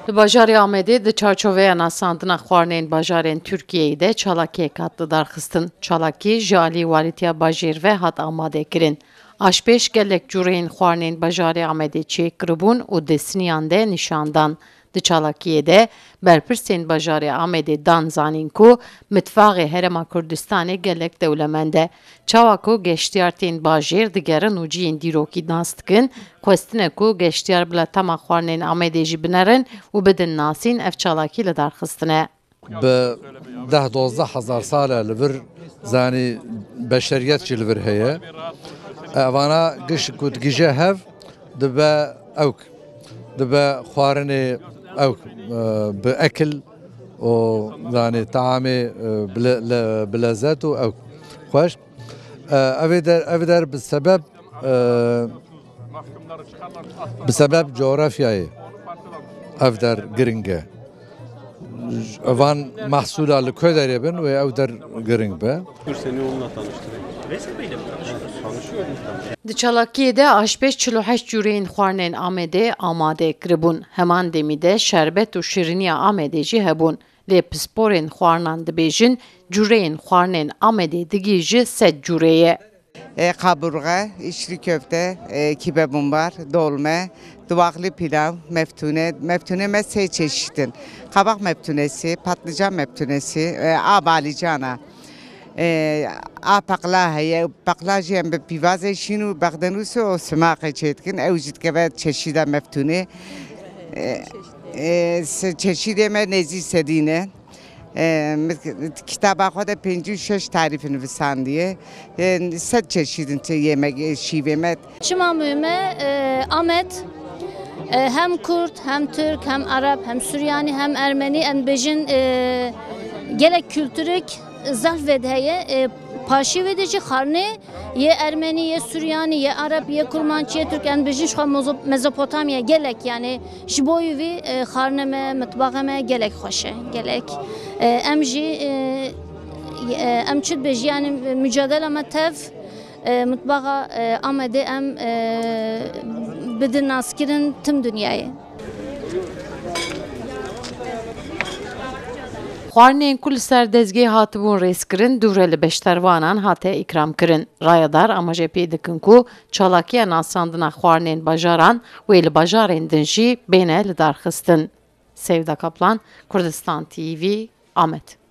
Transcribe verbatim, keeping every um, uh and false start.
Li bajarê Amedê di çarçoveya nasandina xwarinên bajarên Tirkiyeyê de çalakiyek hat lidarxistin. Çalakî ji alî Walîtiya Bajêr ve hat amadekirin. Aşpêj gelek cûreyên xwarinên bajarê Amedê çêkiribûn û di siniyan de nîşan dan. Di çalakiyê de berpirsên bajarê Amedê dan zanîn ku mitfaxê Herêma Kurdistanê gelek dewlemend e. Çawa ku geştiyar tên bajêr digerin û cihên dîrokî nas dikin, xwestine ku geştiyar bila tema xwarinên Amedê jî binerin û bidin nasîn ev çalakî lidarxistine. Bi deh dozdeh hezar sal e li vir, zanî, beşeriyet jî li vir heye. Evana giş ku digije hev, dibe ewk, dibe xwarinê ewk, e, bi ekil û, zanî, taamê, e, bi le-, le-, bi lezet û ewk xweş. E, evê der, ev der bi sebeb, e, bi sebeb coğrafyayê ev der giring e. Van mahsula li ku derê bin wê ew der giring be. Seni onunla tanıştırayım. Veysel Bey'le mi tanıştınız? Tanışıyorum. Di çalakiyê de aşpêj çil û heşt cûreyên xwarinên Amedê amade kiribûn. Heman demî de şerbet û şiriniya Amedê jî hebûn. Lê pisporên xwarinan dibêjin, cûreyên xwarinên Amedê digihîje sed cûrê ye. E, kaburga, içli köfte, e, kibe bumbar, dolme, duwaklı pilav, meftune. Meftune me sê çeşit in. Kabak meftunesi, patlıcan meftunesi, e, a balicana. E, a paqla heye, paqla jî em bi pîvazê şîn û bexdenûs û simaqê çêdikin. Ew jî dikeve çeşîda meftune. E, e, se-, çeşîdê me nêzî sedî ne. E, mi-, kitaba xwe de pêncî û şeş tarîf nivîsandiye. E, sed çeşîdin çi yemek, e, şîvê me. Çima muhîm e? E, Amed, e, hem Kurd, hem Türk, hem Arap, hem Suryanî, hem Ermenî, em bêjin, e, gelek kulturik zaf vê de heye. E, paşî vê de jî xarnê yê Ermenî, yê Suryanî, yê Arap, yê Kurmanc, yê Türk, em bêjin ji xwe Mozo-, Mezopotamya gelek, yani ji bo wî, e, xarne me, mitbaxe me gelek xweş e, gelek. E, em jî, e, e, em çi dibêjin, yani mücadela me tev, e, mitbaxa, e, Amedê em, e, bidin naskirin tim dinyayê. Xwarinên ku li ser dezgehê hatibûn rêzkirin, dûre li beşdarvanan hate îkramkirin. Rayedar amaje pê dikin ku çalakiya nasandina xwarinên bajaran wê li bajarên din jî bêne lidarxistin. Sevda Kaplan, Kurdistan T V, Amed.